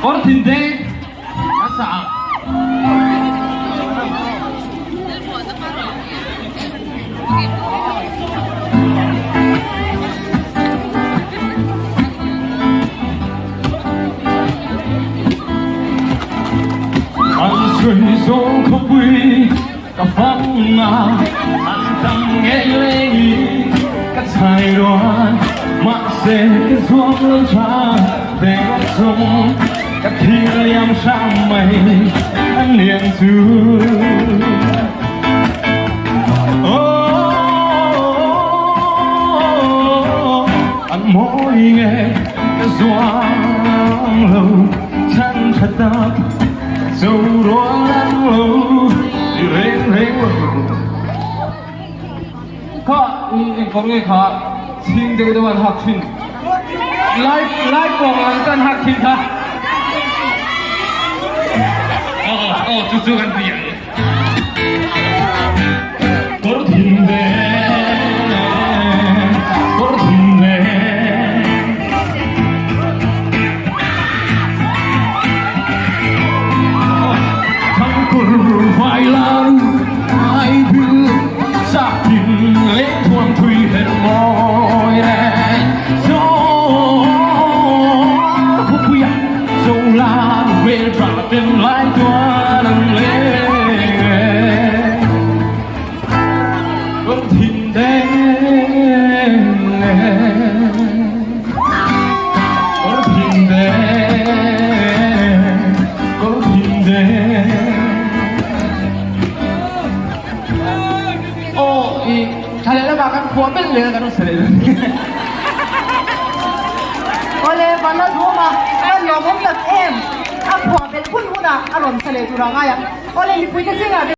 Kawr thin te a sa ang. An sawi zawng khawpui ka fang a, an tam ngei lengin ka chhai rual. Mahse ka zuam lo tha ve ngawt chung, ka thil liam hram mai an lian chu. An mawi nge ka zuam lo chan tha tak zo rual an lo ti reng reng lo. Kha i engkawr nge kha chhing deuh deuh an hak thin lai lai pawng ang te an hak thin kha. Aw aw chu chu kan ti ang. Kawr thin ve kawr thin ve. Thangkur vai lar ai bil chak tin leh thuam thui her mawi reng zo khawpuia zo lan hmel tha ten lai tuan an leng e kawr thin deng e kawr thin deng kawr thin deng. Aw i thla leh lamah kan khuah belh leh a kan rawn sa leh dawn. Awle van a duhawm a, van lawmawm tak em! A khuah belh hun hunah a rawn sa leh tur a ngai ang. Awle mipuite zingah.